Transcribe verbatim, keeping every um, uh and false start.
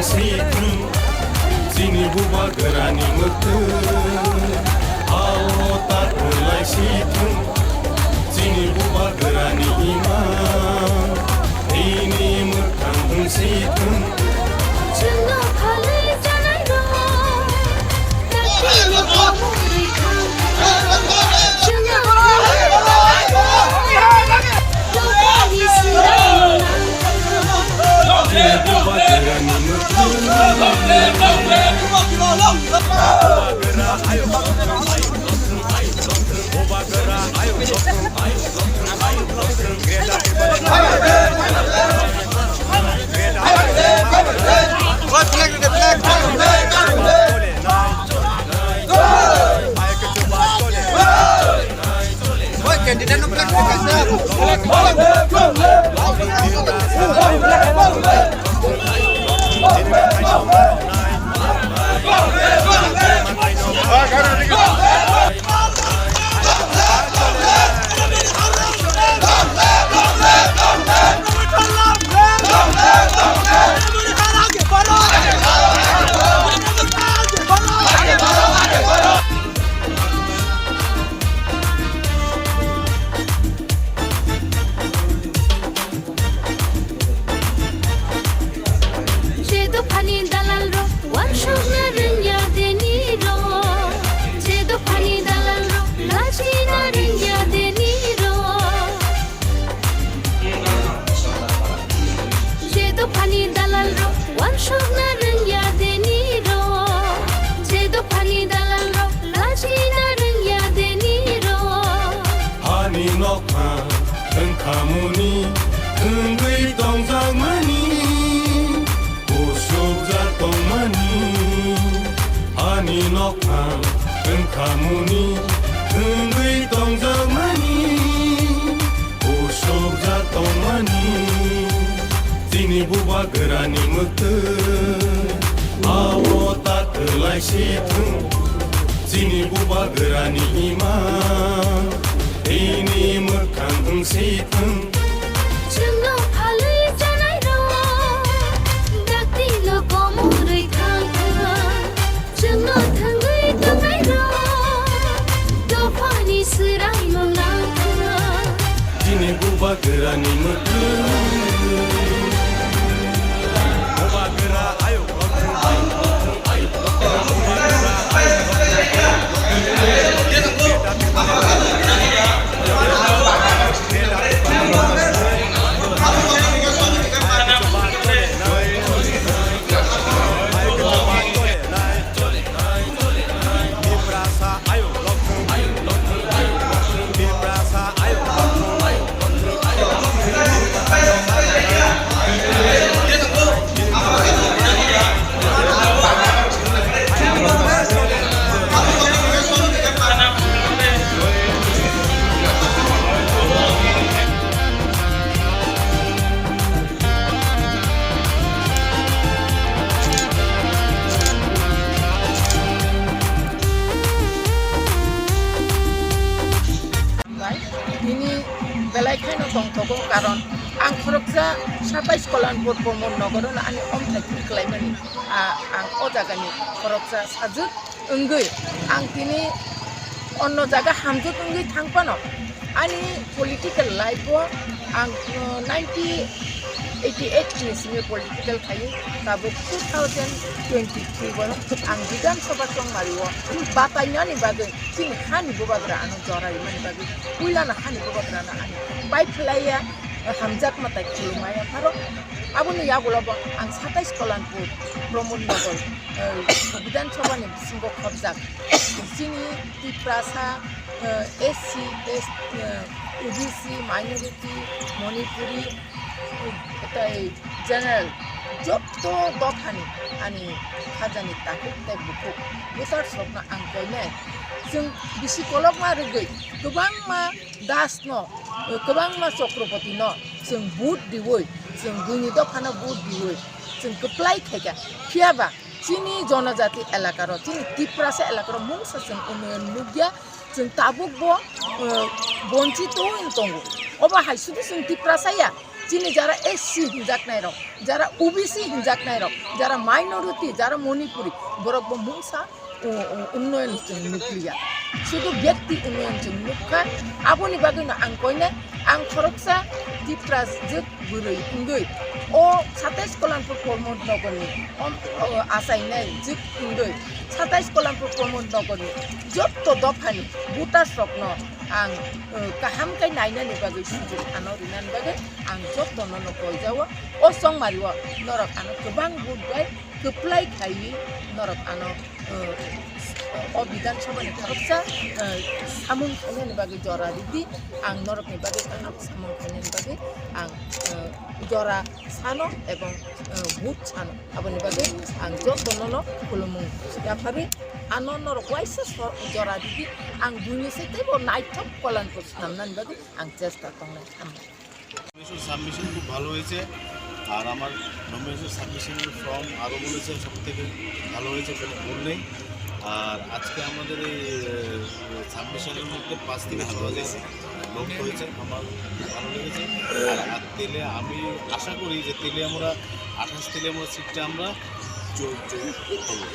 Sithung, chini bubagrani mwktwng, hao ta kwlai sithung, chini bubagrani imang, bini mwkhang wng sithung. Chwngno phalwi chanai rok, Je dophani dalal rok wansokna rwngya deni rok, je dophani dalal rok lachina rwngya deni rok. Je dophani dalal rok wansokna rwngya deni rok, je dophani dalal rok lachina rwngya deni rok. Hani nokha wngkhamuni wngwi tongjakmani, usukjak tongmani. Hani nokha wngkhamuni wngwi tongjakmani, usukjak tongmani. Chini bubagrani mwktwng, ao ta kwlai sithung. Chini bubagrani imang, bini mwkhang wng sithung. Chwngno phalwi chanai rok, dakti no komorwi thang thang. Chwngno thangwi tongnai rok, dophani swraimung nang thang. Chini bubagrani mwktwng. Bubagra ayuk. Tini belai khaino tongthogo, karon ang khoroksa satais Kalanpur Pramod Nagar-o ani omthai twi khlaimani, a, ang o jagani khoroksa sajwk wngwi ang tini onno jaga hamjwk wngwi thang phano ani political life-o ang, uh, nineteen eighty-eight ni simi political khlaiwi, tabuk two thousand twenty-three o ang Bidhan Sabha chongmari-o batainani bagwi chini hani bubagra ano jora rimani bagwi puilano hani bubagrano ani pai phlaiya, hamjakma tai khulumaya pharo. Aboni yagulo bo ang satais Kalanpur Pramod Nagar, eh, Bidhan Sabha ni bisingo khopjak. Chini Tiprasa, eh, S C, S, eh, O B C, minority, Manipuri, eh, tei general jotto dophani ani khajani takhuk tei bukhuk voter sokno ang koinai. Chwng bisi kolokma rwgwi kwbangma Das no, eh, kwbangma Chakrawpati no chwng vote diwi, chwng buini dophano vote diwi chwng kwplai khaikha. Phiyaba chini jonojati elakaro, chini Tiprasa elakaro mungsa chwng unnoyon nukya, chwng tabukbo, eh, bonchito wng tongo. Obo hai sudu chwng Tiprasa ya, Tini jara S C hinjaknai rok, jara O B C hinjaknai rok, jara minority, jara Manipuri, borok bo mungsa u-, u-, unnoyon chwng nukliya. Sudu byakti unnoyon chwng nukha. Aboni bagwino ang koine, ang khoroksa Tiprajwk bwrwi wngwi o satais Kalanpur Pramod Nagarni om-, o achainai jwk wngwi satais Kalanpur Pramod Nagarni jotto dophani voters rokno ang, o, kaham khe nainani bagwi sujok ano rinani bagwi ang jottono no koljao. O chongmario norok ano kwbang vote bai kwplai khaiwi norok ano, o, o Bidhan Sabhani khoroksa, o, samung khainani bagwi jora ridi. Ang norokni bagwi kaham samung khainani bagwi ang, o, jora sano ebong, o, vote sano. Aboni bagwi ang jottono no khulumung yapharwi ano norok waisa so-, jora ridi. Ang buini se teibo naithok Kalanpur swnamnani bagwi ang chesta tongnai. Hambai. Nomination submission খুব ভালো হয়েছে, আর আমার নমিনেশন সাবমিশনের ফর্ম আরও বলেছে সব থেকে ভালো হয়েছে, কোনো ভুল নেই। আর আজকে আমাদের এই সাবমিশনের মধ্যে পাঁচ থেকে ছ হাজার লোক হয়েছে, আমার খুব ভালো লেগেছে। আর আর তেলে আমি আশা করি যে তেলে আমরা আঠাশ তেলে আমরা সিটটা আমরা জ- জ- করবো।